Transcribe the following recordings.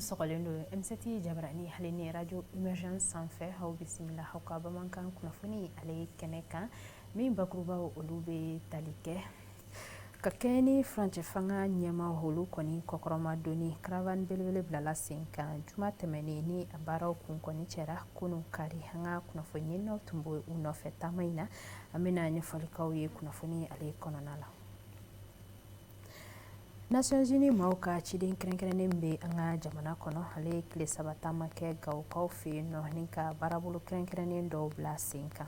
sɔgɔlen don M7 jabarani ale ni radio émergence sanfɛ. Aw bisimila aw ka bamanankan kunnafoni ale kɛnɛ kan, min bakurubaw olu bɛ tali kɛ ka kɛɲɛ ni furancɛ fanga ɲɛmaa olu kɔni kɔkɔrɔma donni caravane belebele bilala sen kan juma tɛmɛnen, ni a baaraw kun kɔni cɛra kunun kari. An ka kunnafoni ɲininaw tun bɛ u nɔfɛ taama in na. An bɛna ɲɛfɔli k'aw ye kunnafoni ale kɔnɔna la. Nations Unies maaw ka ciden kɛrɛnkɛrɛnnen bɛ an ka jamana kɔnɔ, ale ye tile 3 taama kɛ Gawokaw fɛ yen nɔ ni ka baarabolo kɛrɛnkɛrɛnnen dɔw bila sen kan.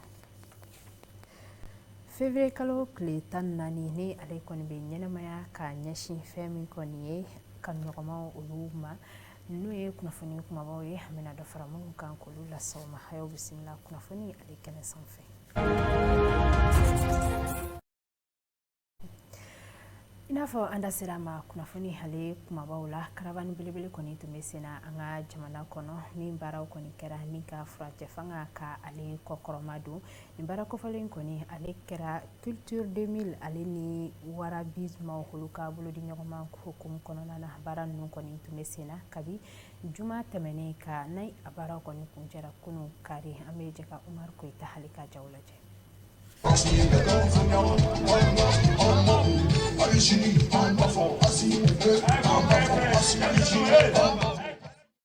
Février kalo tile 14, ni ale kɔni bɛ ɲɛnamaya ka ɲɛsin fɛn min kɔni ye kanuɲɔgɔnmaw olu ma, n'o ye kunnafoni kumabaw ye, an bɛna dɔ fara minnu kan k'olu lase aw ma. A y'aw bisimila kunnafoni ale kɛnɛ sanfɛ. I n'a fɔ an da sera a ma kunnafoni ale kumabaw la, caravane belebele kɔni tun bɛ sen na an ka jamana kɔnɔ, min baaraw kɔni kɛra ni ka furancɛ fanga ka ale kɔkɔrɔma don. Nin baara kofɔlen kɔni, ale kɛra Culture 2000 ale ni Warabiz maaw olu ka bolodi ɲɔgɔnma hukumu kɔnɔna na. Baara ninnu kɔni tun bɛ sen na kabi juma tɛmɛnen ka n'a a baaraw kɔni kuncɛra kunun kari. An bɛ jɛ ka Umaru Koyita ale ka jaw lajɛ.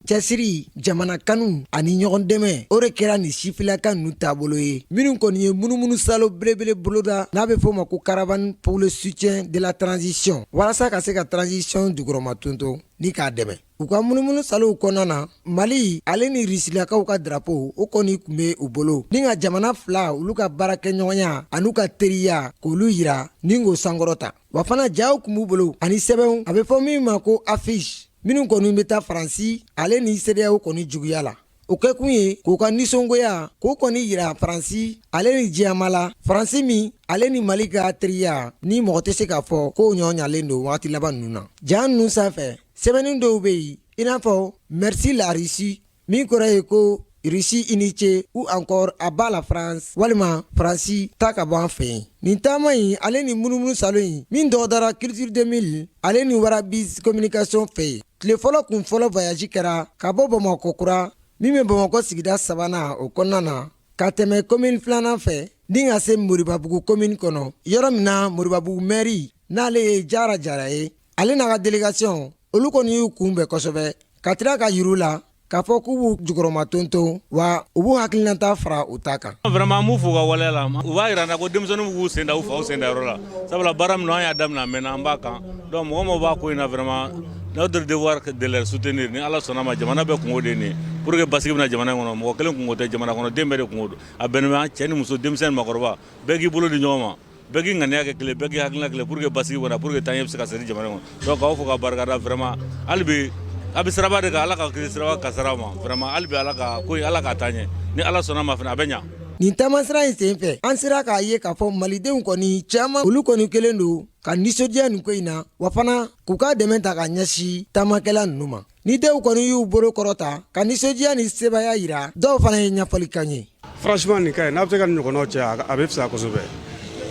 Cɛsiri, jamana kanu ani ɲɔgɔn dɛmɛ, o de kɛra nin sifilaka ninnu taabolo ye, minnu kɔni ye munumunu salo belebele boloda n'a bɛ f'o ma ko caravane pour le soutien de la transition, walasa ka se ka transition jukɔrɔma tonton ni k'a dɛmɛ. U ka munumunu salow kɔnɔna na, Mali ale ni Rusilakaw ka drapeau, o kɔni tun bɛ u bolo ni ka jamana fila olu ka baarakɛɲɔgɔnya an'u ka teriya k'olu yira ni k'o sankɔrɔta. Wa fana jaw tun b'u bolo ani sɛbɛnw, a bɛ fɔ min ma ko affiche, minnu kɔni bɛ taa Faransi ale ni CEDEAO kɔni juguya la. O kɛkun ye k'u ka nisɔngoya k'o kɔni yira Faransi ale ni diɲɛmaa la, Faransi min ale ni Mali ka teriya ni mɔgɔ tɛ se k'a fɔ k'o ɲɔ ɲalen don wagati laban ninnu na. Ja ninnu sanfɛ, sɛbɛnni dɔw bɛ yen, i n'a fɔ "Merci la Russie", min kɔrɔ ye ko Russie i ni ce, ou encore "À bas la France", walima Faransi taa ka bɔ an fɛ yen. Nin taama in ale ni munumunu salo in min dɔgɔdara Culture 2000 ale ni Warabiz communication fɛ yen, tile fɔlɔ kun fɔlɔ voyage kɛra ka bɔ Bamakɔ kura min bɛ Bamakɔ sigida sabanan o kɔnɔna na, ka tɛmɛ commune filanan fɛ ni ka se Moribabugu commune kɔnɔ, yɔrɔ min na Moribabugu maire, n'ale ye Jara Jara ye, ale n'a ka délégation olu kɔni y'u kunbɛn kosɛbɛ, ka tila ka yir'u la k'a fɔ k'u b'u jukɔrɔma tonton, wa u b'u hakilinata fara u ta kan. Vraiment, an b'u fo u ka waleya la. U b'a yira an na ko denmisɛnninw b'u sen da u faw sen da yɔrɔ la, sabula baara min don, an y'a daminɛ, a mɛnna, an b'a kan. Donc mɔgɔ mɔgɔ b'a ko in na, vraiment, notre devoir de les soutenir. Ni Ala sɔnna ma, jamana bɛɛ kungo de ye nin ye pour que basigi bɛna jamana in kɔnɔ. Mɔgɔ kelen kungo tɛ, jamana kɔnɔ den bɛɛ de kungo don. A bɛnnen bɛ an cɛ ni muso, denmisɛn ni maakɔrɔba, bɛɛ k'i bolo di ɲɔgɔn ma, bɛɛ k'i ŋaniya kɛ kelen, bɛɛ k'i hakilina kelen pour que basigi bɛ na, pour que taaɲɛ bɛ se ka seri jamana kɔnɔ. Donc k'aw fo ka barikada vraiment. Hali bi a bɛ siraba de kan, Ala ka kisi siraba kasara ma. Vraiment, hali bi Ala ka ko in, Ala k'a taa ɲɛ. Ni Ala sɔnna ma fana, a bɛ ɲa. Nin taamasira in senfɛ, an sera k'a ye k'a fɔ malidenw kɔni caman, olu kɔni kelen don ka nisɔndiya nin ko in na, wa fana k'u ka dɛmɛ ta ka ɲɛsin taamakɛla ninnu ma. Ni dɔw kɔni y'u bolo kɔrɔta ka nisɔndiya ni sebaaya yira, dɔw fana ye ɲɛfɔli kan ye. Franchement, nin ka ɲi. N'a bɛ se ka nin ɲɔgɔnnaw cɛ, a bɛ fisaya kosɛbɛ,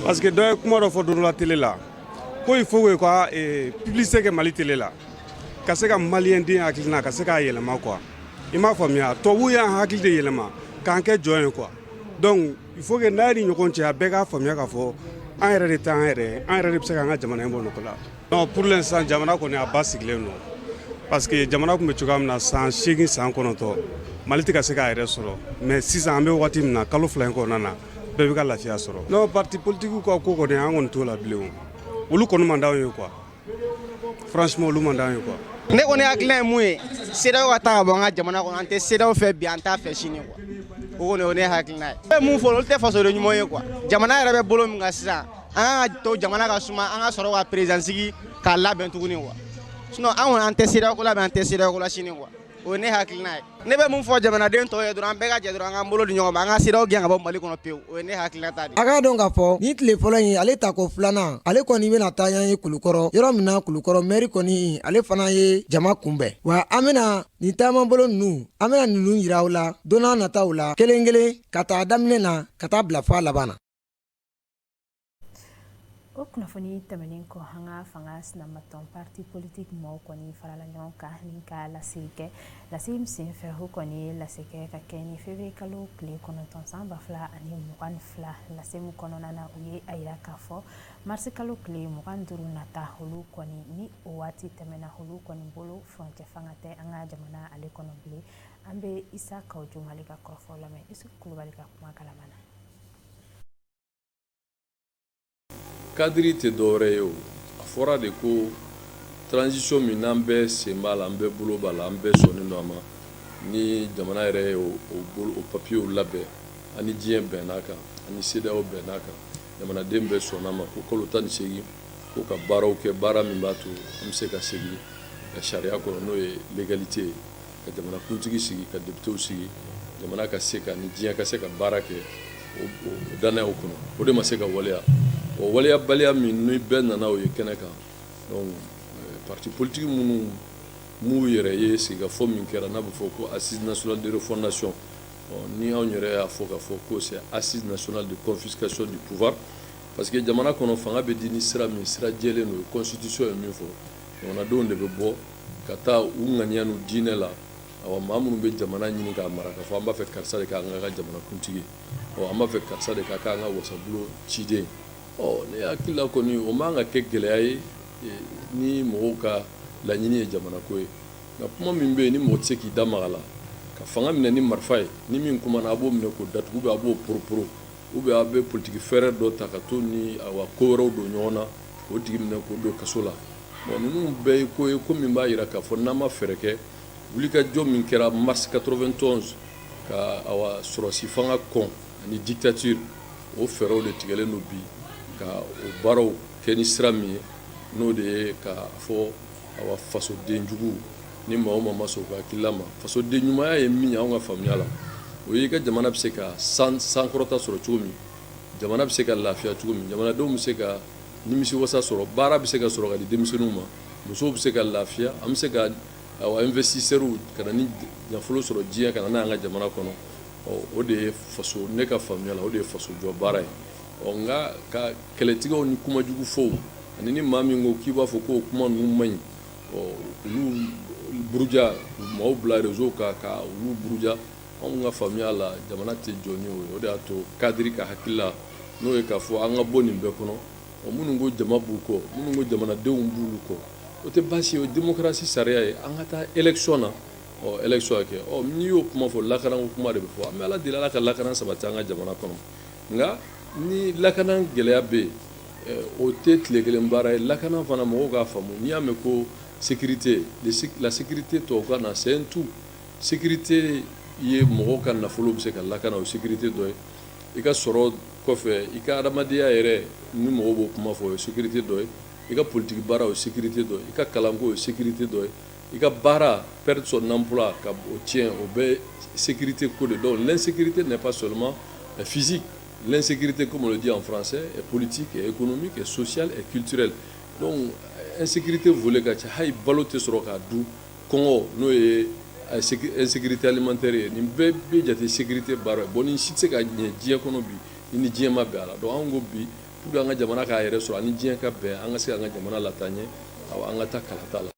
parce que dɔ ye kuma dɔ fɔ don dɔ la télé la ko il faut que ka publicité kɛ Mali télé la ka se ka maliyɛn den hakilina ka se k'a yɛlɛma quoi. I m'a faamuya, tubabuw y'an hakili de yɛlɛma k'an kɛ jɔn ye quoi. Donc il faut que n'a ye ni ɲɔgɔn cɛ, a bɛɛ k'a faamuya k'a fɔ an yɛrɛ de t'an yɛrɛ ye, an yɛrɛ de bɛ se k'an ka jamana in bɔ nɔgɔ la. Non, pour l'instant, jamana kɔni a ba sigilen don, parce que jamana tun bɛ cogoya min na san 8, san 9, Mali tɛ ka se k'a yɛrɛ sɔrɔ. Mais sisan, an bɛ waati min na, kalo 2 in kɔnɔna na, bɛɛ bɛ ka lafiya sɔrɔ. Non, parti politique ka ko kɔni, an kɔni t'o la bilen. O olu kɔni man d'anw ye quoi. Franchement, olu man d'anw ye quoi. Ne kɔni hakilina ye mun ye, CEDEAO ka taa ka bɔ an ka jamana kɔnɔ. An tɛ CEDEAO fɛ bi, an t'a fɛ sini quoi. O kɔni, o ne hakilina ye. Ne bɛ mun fɔ, olu tɛ fasoden ɲuman ye quoi. Jamana yɛrɛ bɛ bolo min kan sisan, an kan ka to jamana ka suma, an ka sɔrɔ ka président sigi k'a labɛn tuguni quoi. Sinon an kɔni, an tɛ CEDEAO ko la bi, an tɛ CEDEAO ko la sini quoi. O ye ne hakilina ye. Ne bɛ mun fɔ jamanaden tɔw ye dɔrɔn, an bɛɛ ka jɛ dɔrɔn, an k'an bolo di ɲɔgɔn ma, an ka CEDEAO gɛn ka bɔ Mali kɔnɔ pewu. O ye ne hakilina ta de ye. A k'a dɔn k'a fɔ nin tile fɔlɔ in, ale tako filanan, ale kɔni bɛna taa yan ye Kulukɔrɔ, yɔrɔ min na Kulukɔrɔ mɛri kɔni, ale fana ye jama kunbɛn. Wa an bɛna nin taamabolo ninnu, an bɛna ninnu yira aw la don n'a nataw la kelen kelen, ka taa daminɛ na ka taa bila fɔ a laban na. O kunnafoni tɛmɛnen kɔ, an ka fanga sinamatɔn parti politique maaw kɔni farala ɲɔgɔn kan ni ka lase kɛ. Lase min senfɛ, o kɔni ye lase kɛ ka kɛ ni février kalo tile 9 san 2022. Lase min kɔnɔna na, u ye a yira k'a fɔ mars kalo tile 25 nata, olu kɔni ni o waati tɛmɛna, olu kɔni bolo furancɛ fanga tɛ an ka jamana ale kɔnɔ bilen. An bɛ Isa Kawu Jim ale ka kɔrɔfɔ lamɛn Isufu Kulubali ka kuma kalama na. Cadre tɛ dɔwɛrɛ ye o, a fɔra de ko transition min n'an bɛɛ sen b'a la, an bɛɛ bolo b'a la, an bɛɛ sɔnnen don a ma, ni jamana yɛrɛ ye o papiyew labɛn, an ni diɲɛ bɛnn'a kan, an ni CEDEAO bɛnn'a kan, jamanaden bɛɛ sɔnn'a ma ko kalo 18 ko ka baaraw kɛ, baara min b'a to an bɛ se ka segin ka sariya kɔnɔ, n'o ye légalité ye, ka jamanakuntigi sigi, ka députéw sigi, jamana ka se ka ni diɲɛ ka se ka baara kɛ o dannayaw kɔnɔ. O de ma se ka waleya. O waleyabaliya min ni bɛɛ nana o ye kɛnɛ kan, donc parti politique minnu m'u yɛrɛ ye sigikafɔ min kɛra, n'a bɛ fɔ ko assise nationale de refondation, ni anw yɛrɛ y'a fɔ k'a fɔ ko c'est assise nationale de confiscation du pouvoir, parce que jamana kɔnɔ fanga bɛ di ni sira min, sira jɛlen don, constitution ye min fɔ, jamanadenw de bɛ bɔ ka taa u ŋaniya n'u diinɛ la. Awa, maa minnu bɛ jamana ɲini k'a mara, k'a fɔ an b'a fɛ karisa de k'an ka jamanakuntigi, ɔ an b'a fɛ karisa de ka k'an ka wasabulon ciden. Ɔ ne hakili la kɔni, o man ka kɛ gɛlɛya ye ni mɔgɔw ka laɲini ye jamanako ye. Nka kuma min bɛ yen ni mɔgɔ tɛ se k'i da maga la, ka fanga minɛ ni marifa ye, ni min kumana a b'o minɛ k'o datugu, a b'o poroporo, ou bien a bɛ politiki fɛɛrɛ dɔ ta ka to ni awa ko wɛrɛw don ɲɔgɔn na, k'o tigi minɛ k'o don kaso la. Bon, ninnu bɛɛ ye ko ye, ko min b'a jira k'a fɔ n'an ma fɛɛrɛ kɛ, wulikajɔ min kɛra mars 91 ka awa sɔrɔsi fanga kɔn ani dictature, o fɛɛrɛw de tigɛlen don bi ka o baaraw kɛ ni sira min ye, n'o de ye k'a fɔ awa fasodenjugu ni maa o maa ma sɔn u ka hakilila ma. Fasoden ɲumanya ye min ye anw ka faamuya la, o ye i ka jamana bɛ se ka sankɔrɔta sɔrɔ cogo min, jamana bɛ se ka lafiya cogo min, jamanadenw bɛ se ka nimisiwasa sɔrɔ, baara bɛ se ka sɔrɔ ka di denmisɛnninw ma, musow bɛ se ka lafiya, an bɛ se ka awa investisseurs ka na ni nafolo sɔrɔ diɲɛ ka na n'a y'an ka jamana kɔnɔ. Ɔ o de ye faso, ne ka faamuya la, o de ye faso jɔ baara ye. Ɔ nka ka kɛlɛtigɛw ni kumajugu fɔw ani ni maa min ko k'i b'a fɔ k'o kuma ninnu man ɲi, ɔ olu buruja, maaw bila réseau kan ka olu buruja, anw ka faamuya la, jamana tɛ jɔ ni o ye. O de y'a to cadre ka hakilila, n'o ye k'a fɔ an ka bɔ nin bɛɛ kɔnɔ. Ɔ minnu ko jama b'u kɔ, minnu ko jamanadenw b'olu kɔ, o tɛ baasi ye, o ye démocratie sariya ye. An ka taa élection na, ɔ élection kɛ. Ɔ n'i y'o kuma fɔ, lakanako kuma de bɛ fɔ. An bɛ Ala deli, Ala ka lakana sabati an ka jamana kɔnɔ. Nka ni lakana gɛlɛya bɛ yen, o tɛ tile kelen baara ye. Lakana fana, mɔgɔw k'a faamu, n'i y'a mɛn ko sécurité, la sécurité tubabukan na, c'est un tout. Sécurité ye mɔgɔw ka nafolo bɛ se ka lakana, o sécurité dɔ ye. I ka sɔrɔ kɔfɛ, i ka adamadenya yɛrɛ, ni mɔgɔw b'o kuma fɔ, o ye sécurité dɔ ye. I ka politique baara, o ye sécurité dɔ ye. I ka kalanko, o ye sécurité dɔ ye. I ka baara, perdre son emploi, ka o tiɲɛ, o bɛɛ sécurité ko de. Donc l'insécurité n'est pas seulement physique. L'insécurité, comme on le dit en français, est politique, est économique, est sociale, est culturelle. Donc insécurité volet ka ca. Hali balo tɛ sɔrɔ k'a dun, kɔngɔ, n'o ye insécurité alimentaire ye, nin bɛɛ bɛ jate sécurité baara ye. Bon, nin si tɛ se ka ɲɛ diɲɛ kɔnɔ bi ni diɲɛ ma bɛn a la. Donc anw ko bi, pour que an ka jamana k'a yɛrɛ sɔrɔ ani diɲɛ ka bɛn, an ka se k'an ka jamana lataa ɲɛ, awa an ka taa kalata la.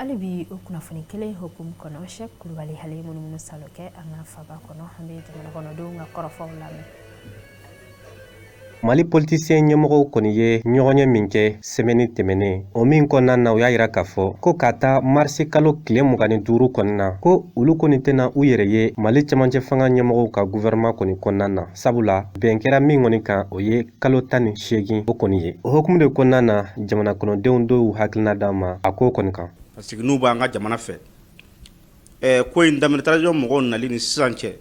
Hali bi o kunnafoni kelen hukumu kɔnɔ, Sɛki Kulubali ale ye munumunu salo kɛ an ka faba kɔnɔ. An bɛ jamana kɔnɔdenw ka kɔrɔfɔw lamɛn. Mali politisiyɛn ɲɛmɔgɔw kɔni ye ɲɔgɔnye min kɛ sɛmɛni tɛmɛnen, o min kɔnɔna na, u y'a yira k'a fɔ ko ka taa marisi kalo tile 25 kɔni na, ko olu kɔni tɛna u yɛrɛ ye Mali cɛmancɛ fanga ɲɛmɔgɔw ka gouvernement kɔni kɔnɔna na, sabula bɛn kɛra min kɔni kan, o ye kalo 18 o kɔni ye. O hukumu de kɔnɔna na, jamana kɔnɔdenw dɔw hakilina d'an ma a ko kɔni kan. Parce que n'u b'an ka jamana fɛ, ko in daminɛ transition mɔgɔw nali ni sisan cɛ,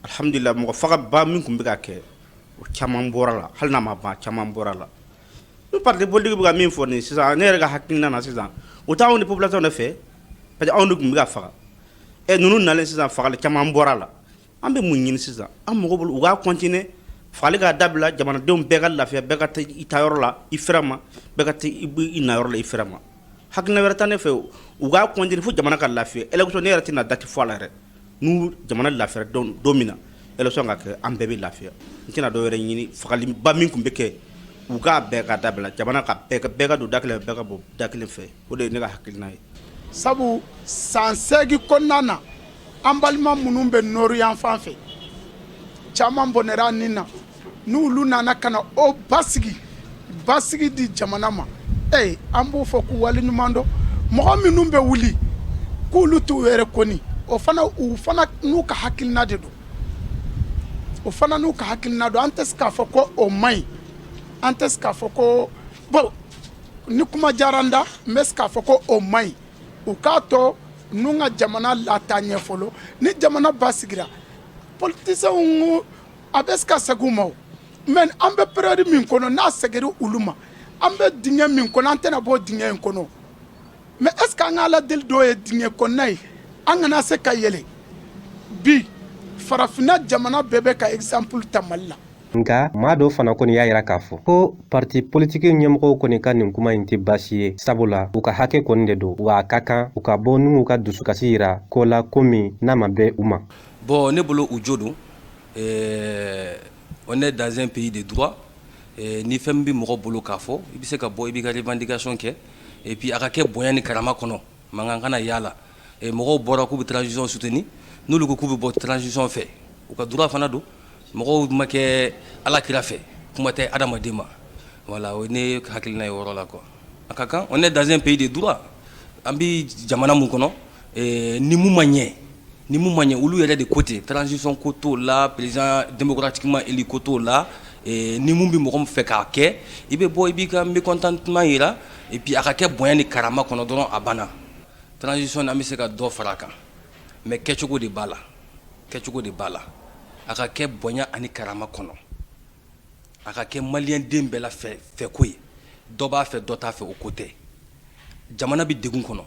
alhamdulillah, mɔgɔ fagaba min tun bɛ ka kɛ, o caman bɔra la. Hali n'a ma ban, caman bɔra la. Ni parti politique bɛ ka min fɔ nin sisan, ne yɛrɛ ka hakilina na sisan, o t'anw ni population de fɛ, parce que anw de tun bɛ ka faga. Ninnu nalen sisan, fagali caman bɔra la. An bɛ mun ɲini sisan? An mago bolo u k'a continuer, fagali k'a dabila, jamanadenw bɛɛ ka lafiya, bɛɛ ka taa i ta yɔrɔ la i fɛrɛ ma, bɛɛ ka taa i na yɔrɔ la i fɛrɛ ma. Hakilina wɛrɛ tɛ ne fɛ. U k'a continuer fo jamana ka lafiya. Élection, ne yɛrɛ tɛna date fɔ a la yɛrɛ. N'u jamana lafiyara don min na, élection ka kɛ, an bɛɛ bɛ lafiya. N tɛna dɔw wɛrɛ ɲini. Fagaliba min tun bɛ kɛ, u k'a bɛɛ ka dabila. Jamana ka bɛɛ ka don da kelen, bɛɛ ka bɔ da kelen fɛ. O de ye ne ka hakilina ye. Sabu san 8 kɔnɔna na, an balima minnu bɛ nord yan fan fɛ, caman bɔnɛra nin na. N'olu nana ka na o basigi basigi di jamana ma, ee, an b'o fɔ k'u waleɲuman dɔn. Mɔgɔ minnu bɛ wuli k'olu t'u yɛrɛ kɔni, o fana, u fana n'u ka hakilina de don, o fana n'u ka hakilina don. An tɛ se k'a fɔ ko o man ɲi, an tɛ se k'a fɔ ko bon. Ni kuma diyara n da, n bɛ se k'a fɔ ko o man ɲi. U k'a to n'u ka jamana lataa ɲɛ fɔlɔ. Ni jamana basigira, politiciens a bɛ se ka segin u ma. O mais an bɛ période min kɔnɔ, n'a seginna olu ma, an bɛ dingɛ min kɔnɔ, an tɛna bɔ dingɛ in kɔnɔ. Mais est ce que an ka Ala deli dɔw ye dingɛ kɔnɔna ye, an kana se ka yɛlɛ? Bi farafinna jamana bɛɛ bɛ ka exemple ta Mali la. Nka maa dɔw fana kɔni y'a yira k'a fɔ ko parti politiki ɲɛmɔgɔw kɔni ka nin kuma in tɛ baasi ye, sabula u ka hakɛ kɔni de don, wa a ka kan u ka bɔ n'u ka dusukasi yira ko la, ko min n'a ma bɛn u ma. Bon, ne bolo, u jo don. On est dans un pays de droit. Ni fɛn bɛ mɔgɔ bolo k'a fɔ, i bɛ se ka bɔ, i b'i ka revendication kɛ, et puis a ka kɛ bonya ni karama kɔnɔ, mankan kana y'a la. Mɔgɔw bɔra k'u bɛ transition soutenir. N'olu ko k'u bɛ bɔ transition fɛ, u ka droit fana don. Mɔgɔw ma kɛ Ala kira fɛ, kuma tɛ adamaden ma. Voilà, o ye ne hakilina ye o yɔrɔ la quoi. A ka kan, on est dans un pays de droit. An bɛ jamana mun kɔnɔ, ni mun ma ɲɛ, ni mun ma ɲɛ, olu yɛrɛ de ko ten. Transition ko t'o la, président démocratiquement élu ko t'o la. Ni mun bɛ mɔgɔ min fɛ k'a kɛ, i bɛ bɔ, i b'i ka mécontentement yira, et puis a ka kɛ bonya ni karama kɔnɔ dɔrɔn, a banna. Transition, an bɛ se ka dɔ fara a kan, mais kɛcogo de b'a la, kɛcogo de b'a la. A ka kɛ bonya ani karama kɔnɔ, a ka kɛ maliyɛn den bɛɛ la fɛ fɛko ye. Dɔ b'a fɛ, dɔ t'a fɛ, o ko tɛ. Jamana bɛ degun kɔnɔ,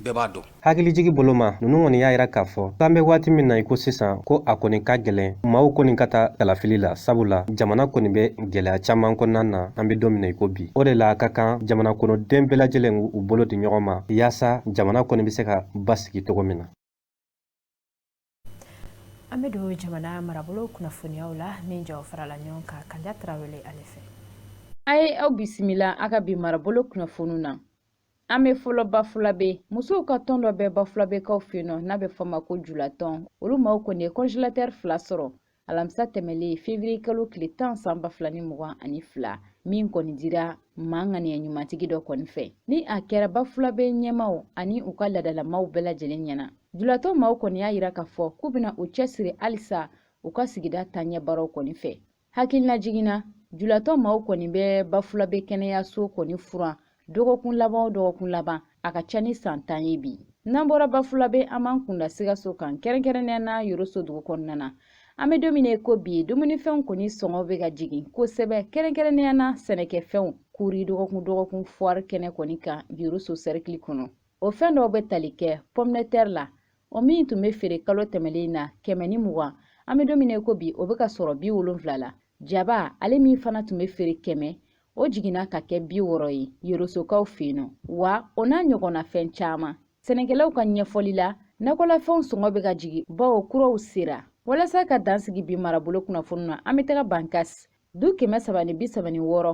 bɛɛ b'a dɔn. Hakilijigi bolo ma, ninnu kɔni y'a yira k'a fɔ k'an bɛ waati min na i ko sisan, ko a kɔni ka gɛlɛn maaw kɔni ka taa kalafili la, sabula jamana kɔni bɛ gɛlɛya caman kɔnɔna na an bɛ don min na i ko bi. O de la a ka kan jamana kɔnɔden bɛɛ lajɛlen k'u bolo di ɲɔgɔn ma, yaasa jamana kɔni bɛ se ka basigi cogo min na. An bɛ don jamana marabolo kunnafoniyaw la min jɔ farala ɲɔgɔn kan Kanja Tarawele ale fɛ. A ye aw bisimila a ka bi marabolo kunnafoniw na. An bɛ fɔlɔ Bafulabe. Musow ka tɔn dɔ bɛ Bafulabekaw fɛ yen nɔ, n'a bɛ fɔ ma ko Julatɔn. Olu maaw kɔni ye congélateur fila sɔrɔ alamisa tɛmɛlen, février kalo tile 10 san 2022, min kɔni dira maa ŋaniya ɲumantigi dɔ kɔni fɛ. Ni a kɛra Bafulabe ɲɛmaw ani u ka ladalamaw bɛɛ lajɛlen ɲɛna. Julatɔn maaw kɔni y'a yira k'a fɔ k'u bɛna u cɛsiri halisa u ka sigida taaɲɛ baaraw kɔni fɛ. Hakilina jiginna, Julatɔn maaw kɔni bɛ Bafulabe kɛnɛyaso kɔni furan dɔgɔkun laban o dɔgɔkun laban, a ka ca ni san 10 ye bi. N'an bɔra Bafulabe, an b'an kunda Sikaso kan, kɛrɛnkɛrɛnnenya na Yoroso dugu kɔnɔna na. An bɛ don min na ko bi, dumunifɛnw kɔni sɔngɔ bɛ ka jigin kosɛbɛ, kɛrɛnkɛrɛnnenya na sɛnɛkɛfɛnw kuri dɔgɔkun dɔgɔkun foire kɛnɛ kɔni kan Yoroso cercle kɔnɔ. O fɛn dɔw bɛ tali kɛ pomme de terre la, o min tun bɛ feere kalo tɛmɛlen na 120, an bɛ don min na ko bi, o bɛ ka sɔrɔ 70 la. Jaba, ale min fana tun bɛ feere 100, o jiginna ka kɛ 60 ye Yorosokaw fɛ yen nɔ. Wa o n'a ɲɔgɔnna fɛn caman. Sɛnɛkɛlaw ka ɲɛfɔli la, nakɔlafɛnw sɔngɔ bɛ ka jigin bawo kuraw sera. Walasa ka dan sigi bi marabolo kunnafoni na, an bɛ taga Bankas. Du 336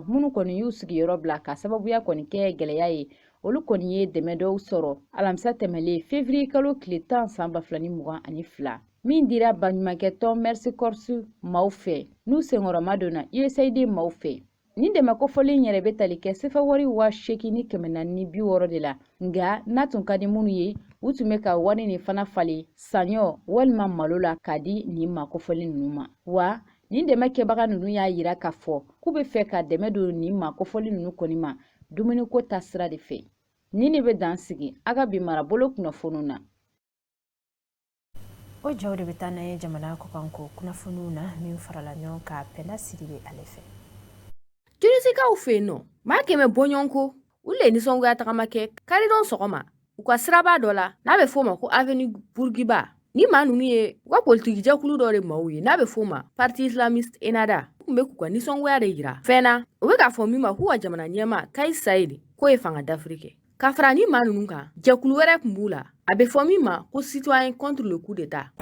minnu kɔni y'u sigiyɔrɔ bila ka sababuya kɔni kɛ gɛlɛya ye, olu kɔni ye dɛmɛ dɔw sɔrɔ alamisa tɛmɛlen, février kalo tile 10 san 2022, min dira baɲumankɛ tɔn Mercy Corps maaw fɛ, n'u senkɔrɔma donna USAID maaw fɛ. Nin dɛmɛ kofɔlen yɛrɛ bɛ tali kɛ sefa wari 8460 de la. Nka n'a tun ka di minnu ye, u tun bɛ ka wari nin fana falen saɲɔ walima malo la k'a di nin maa kofɔlen ninnu ma. Wa nin dɛmɛ kɛbaga ninnu y'a yira k'a fɔ k'u bɛ fɛ ka dɛmɛ don nin maa kofɔlen ninnu kɔni ma dumuniko ta sira de fɛ. Nin de bɛ dan sigi a ka bi marabolo kunnafoniw na. O jaw de bɛ taa n'an ye jamana kɔkanko kunnafoniw na min farala ɲɔgɔn kan Pɛnda Sidibe ale fɛ. Tunisikaw fɛ yen nɔ, maa 100 bɔɲɔgɔnko, olu le ye nisɔngoya tagama kɛ karidon sɔgɔma u ka siraba dɔ la n'a bɛ f'o ma ko avenue Bourguiba. Ni maa ninnu ye u ka politiki jɛkulu dɔ de maaw ye n'a bɛ f'o ma Parti Islamiste Ennahda. U tun bɛ k'u ka nisɔngoya de yira fɛn na, u bɛ k'a fɔ min ma k'u ka jamana ɲɛmaa Kais Saied k'o ye fanga dafiri kɛ. Ka fara ni maa ninnu kan, jɛkulu wɛrɛ tun b'u la, a bɛ fɔ min ma ko Citoyen contre le coup d'État.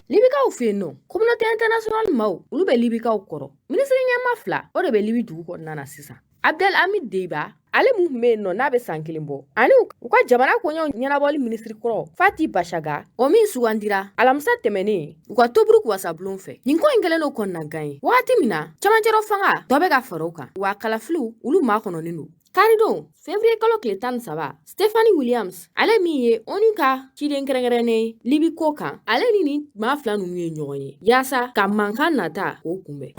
Libikaw fɛ yen nɔ, communauté internationale maaw, olu bɛ Libikaw kɔrɔ. Minisiri ɲɛmaa fila, o de bɛ Libi dugu kɔnɔna na sisan. Abdel Hamid Deiba, ale mun tun bɛ yen nɔ n'a bɛ san kelen bɔ, ani u ka jamana koɲɛw ɲɛnabɔli minisiri kɔrɔ Fati Bashaga, o min sugandira alamisa tɛmɛnen u ka Tobruk wasabulon fɛ. Nin ko in kɛlen don kɔnɔnagan ye wagati min na cɛmancɛrɔ fanga dɔ bɛ ka fara o kan, wa kalafiliw olu makɔnɔnen don. Karidon février kalo tile 13, Stephanie Williams, ale min ye ONU ka ciden kɛrɛnkɛrɛnnen ye Libi ko kan, ale ni nin maa fila ninnu ye ɲɔgɔn ye yaasa ka mankan nata k'o kunbɛn.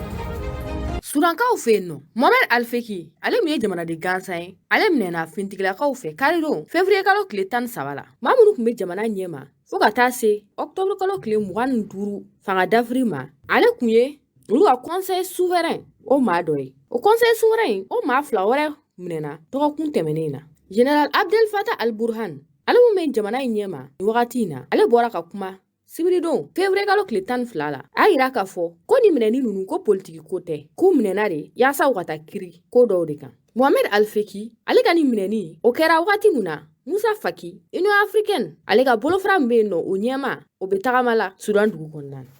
Sudankaw fɛ yen nɔ, Mohamed Alfeki, ale min ye jamanaden gansan ye, ale minɛna finitigilakaw fɛ karidon février kalo tile 13 la. Maa minnu tun bɛ jamana ɲɛma fo ka taa se octobre kalo tile 25 fanga dafiri ma, ale tun ye olu ka conseil souverain o maa dɔ ye. O conseil souverain o maa fila wɛrɛ minɛna dɔgɔkun tɛmɛnen na. Général Abdel Fattah al-Burhan, ale min bɛ jamana in ɲɛma nin wagati in na, ale bɔra ka kuma sibiridon février kalo tile 12 la. A y'a yira k'a fɔ ko nin minɛni ninnu ko politiki ko tɛ, k'u minɛna de yaasa u ka taa kiri ko dɔw de kan. Mohamed Alfeki, ale ka nin minɛni o kɛra wagati min na Musa Faki, Union africaine, ale ka bolofara min bɛ yen nɔ o ɲɛma, o bɛ tagama la Sudan dugu kɔnɔna na.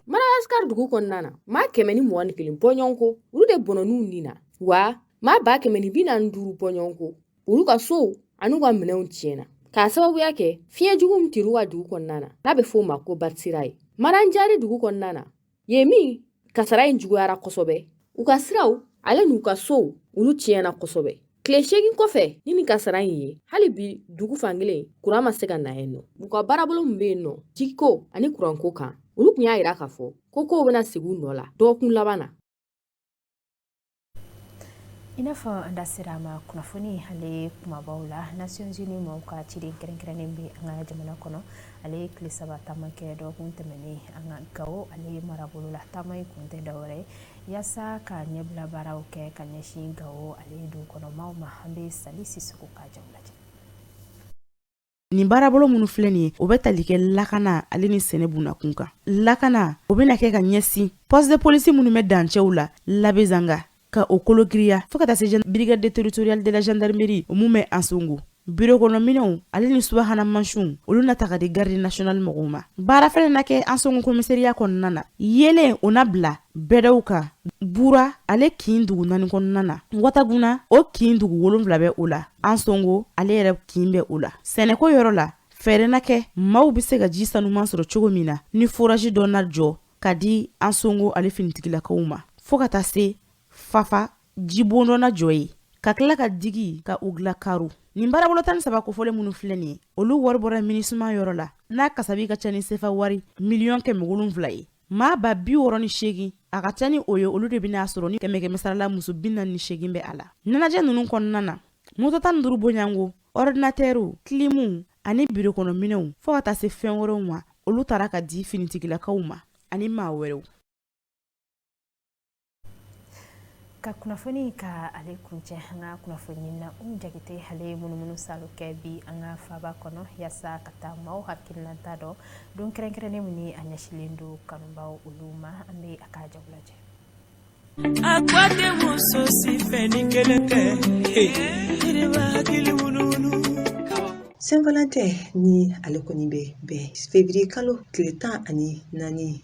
Madagascar dugu kɔnɔna na, maa 121 bɔɲɔgɔnko olu de bɔnɔn'u ni na, wa maa 145 bɔɲɔgɔnko olu ka sow an'u ka minɛnw tiɲɛna k'a sababuya kɛ fiɲɛ jugu min tir'u ka dugu kɔnɔna na n'a bɛ f'o ma ko Batsirai ye. Mananjari dugu kɔnɔna na, yen min kasara in juguyara kosɛbɛ, u ka siraw ale n'u ka sow olu tiɲɛna kosɛbɛ. Tile 8 kɔfɛ ni nin kasara in ye, hali bi dugu fankelen kuran ma se ka na yen nɔ. U ka baarabolo min bɛ yen nɔ jiko ani kuranko kan, olu tun y'a yira k'a fɔ ko kow bɛna segin u nɔ la dɔgɔkun laban na. I n'a fɔ an da sera a ma kunnafoni ale kumabaw la, Nations Unies maaw ka ciden kɛrɛnkɛrɛnnen bɛ an ka jamana kɔnɔ, ale ye tile 3 taama kɛ dɔgɔkun tɛmɛnen an ka Gawo ale marabolo la. Taama in kun tɛ dɔwɛrɛ ye yaasa ka ɲɛbila baaraw kɛ ka ɲɛsin Gawo ale dugu kɔnɔ maaw ma. An bɛ Sali Sisoko ka jaw lajɛ. Nin baarabolo minnu filɛ nin ye, o bɛ tali kɛ lakana ale ni sɛnɛ bunakun kan. Lakana, o bɛna kɛ ka ɲɛsin poste de police minnu bɛ dancɛw la Labezanga, ka o kologiriya fo ka taa se brigade territoriale de la gendarmerie, o mun bɛ Ansongo. Biro kɔnɔ minɛnw ale ni subahana mansinw, olu na ta ka di garde nationale mɔgɔw ma. Baara fɛnɛ na kɛ Ansongo commissariat kɔnɔna na. Yeelen, o na bila bɛdɛw kan Bura ale kin dugu naani kɔnɔna na. Wataguna, o kin dugu 7 bɛ o la. Ansongo ale yɛrɛ kin bɛ o la. Sɛnɛko yɔrɔ la, fɛɛrɛ na kɛ maaw bɛ se ka ji sanuman sɔrɔ cogo min na, ni forage dɔ na jɔ ka di Ansongo ale finitigilakaw ma, fo ka taa se Fafa jibon dɔ na jɔ ye, ka tila ka digi ka u dilan karo. Nin baarabolo 13 kofɔlen minnu filɛ nin ye, olu wari bɔra MINUSMA yɔrɔ la, n'a kasabi ka ca ni sefa wari 700 miliyɔn ye. Maa 68,000, a ka ca ni o ye, olu de bɛna sɔrɔ, ni kɛmɛ kɛmɛ sara la muso 48 bɛ a la. Ɲɛnajɛ ninnu kɔnɔna na, moto 15 bonyanko, ordinatɛriw, kilimuw ani biro kɔnɔ minɛnw, fo ka taa se fɛn wɛrɛw ma, olu taara ka di finitigilakaw ma ani maa wɛrɛw. Ka kunnafoni ka ale kuncɛ, an ka kunnafoni na, Umu Jakite ale ye munumunu salo kɛ bi an ka faaba kɔnɔ yaasa ka taa maaw hakilinata dɔn don kɛrɛnkɛrɛnnen min ni a ɲɛsinlen don kanubaw olu ma. An bɛ a ka jaw lajɛ. A ko tɛ muso si fɛ ni kelen tɛ, hakili wuluwulu. Saint-Valentin ni ale kɔni bɛ bɛn février kalo tile 14,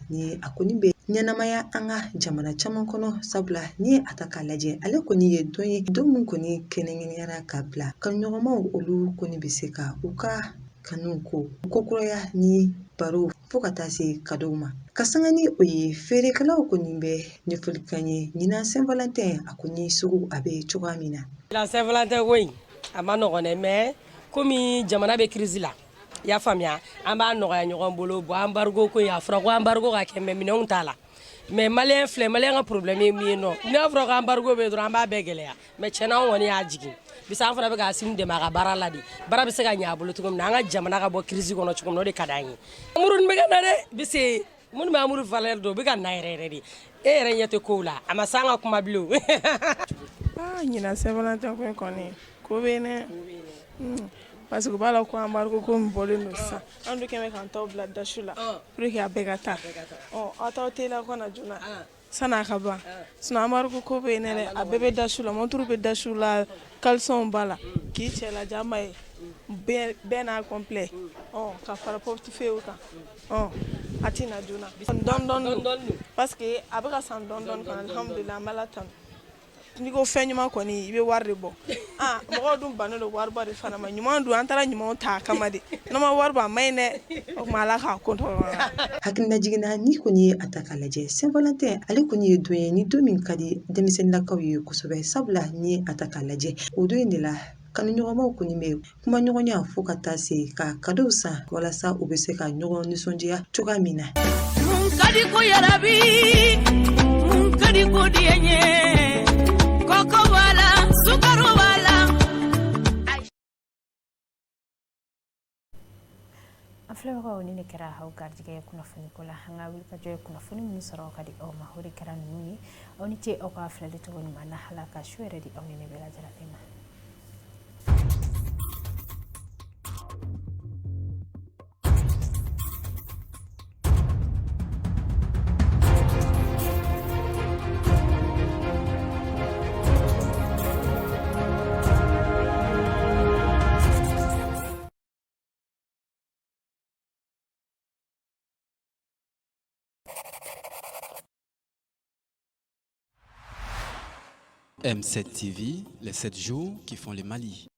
ni a kɔni bɛ ɲɛnamaya an ka jamana caman kɔnɔ, sabula n'i ye a ta k'a lajɛ, ale kɔni ye don ye, don min kɔni kɛrɛnkɛrɛnyara ka bila kanuɲɔgɔnmaw, olu kɔni bɛ se ka u ka kanu ko kokuraya ni baro, fo ka taa se cadeau ma. Ka sanga ni o ye, feerekɛlaw kɔni bɛ ɲɛfɔli k'an ye ɲinan Saint-Valentin a kɔni sugu a bɛ cogoya min na. Saint-Valentin ko in a ma nɔgɔn dɛ, mais komi jamana bɛ crise la, i y'a faamuya, an b'a nɔgɔya ɲɔgɔn bolo. Bon, embargo ko in, a fɔra ko embargo ka kɛ, mais minɛnw t'a la. Mais malien filɛ, malien ka problème ye min ye nɔ, n'a fɔra ko embargo bɛ yen dɔrɔn, an b'a bɛɛ gɛlɛya. Mais tiɲɛna, an kɔni y'a jigin bisa, an fana bɛ ka Asimi dɛmɛ a ka baara la de. Baara bɛ se ka ɲɛ a bolo cogo min na, an ka jamana ka bɔ crise kɔnɔ cogo min na, o de ka d'an ye. Amour bɛ ka na dɛ, bise minnu bɛ amour valeur dɔn, u bɛ ka na yɛrɛ yɛrɛ de. E yɛrɛ ɲɛ tɛ kow la, a ma se an ka kuma bilen o. Aa, ɲinan Saint-Valentin ko in kɔni, ko bɛ yen dɛ, parce que u b'a la ko embargo ko min bɔlen don sisan, an dun kɛn bɛ k'an taw bila dasu la pour que a bɛɛ ka taa. Ɔ, aw t'aw teliya ka na joona san'a ka ban, sinon embargo ko bɛ yen dɛ. A bɛɛ bɛ dasu la, montre bɛ dasu la, caleçon b'a la, k'i cɛ lajɛ, a ma ye. Bɛɛ n'a complet, ɔ ka fara portefeuille kan, ɔ a tɛ na joona, dɔɔni dɔɔni don, parce que a bɛ ka san dɔɔni dɔɔni kan. Alhamdulilah, an bɛ Ala tanu. N'i ko fɛn ɲuman kɔni, i bɛ wari de bɔ. Ah, mɔgɔw dun bannen don waribɔ de fana ma. Ɲuman dun, an taara ɲumanw ta a kama de. N'an ma wari bɔ, a ma ɲi dɛ. O tuma Ala k'a ko nɔgɔya. Hakililajigin na, ni kɔni ye a ta k'a lajɛ, Saint Valentin ale kɔni ye don ye, ni don min ka di denmisɛnninnakaw ye kosɛbɛ, sabula ni ye a ta k'a lajɛ, o don in de la kanuɲɔgɔnmaw kɔni bɛ kuma ɲɔgɔnya fo ka taa se ka kadow san walasa u bɛ se ka ɲɔgɔn nisɔndiya cogoya min na. Mun ka di ko yarabi, mun ka di ko diɲɛ ye, kɔkɔ b'a la, sukaro b'a la. An filɛbagaw, ni ne kɛra aw garijɛgɛ ye kunnafoniko la, an ka wulikajɔ ye kunnafoni minnu sɔrɔ ka di aw ma, o de kɛra ninnu ye. Aw ni ce aw ka filɛli cogo ɲuman na. Ala ka su yɛrɛ di aw ni ne bɛɛ lajɛlen ma. M7 TV, les 7 jours qui font le Mali.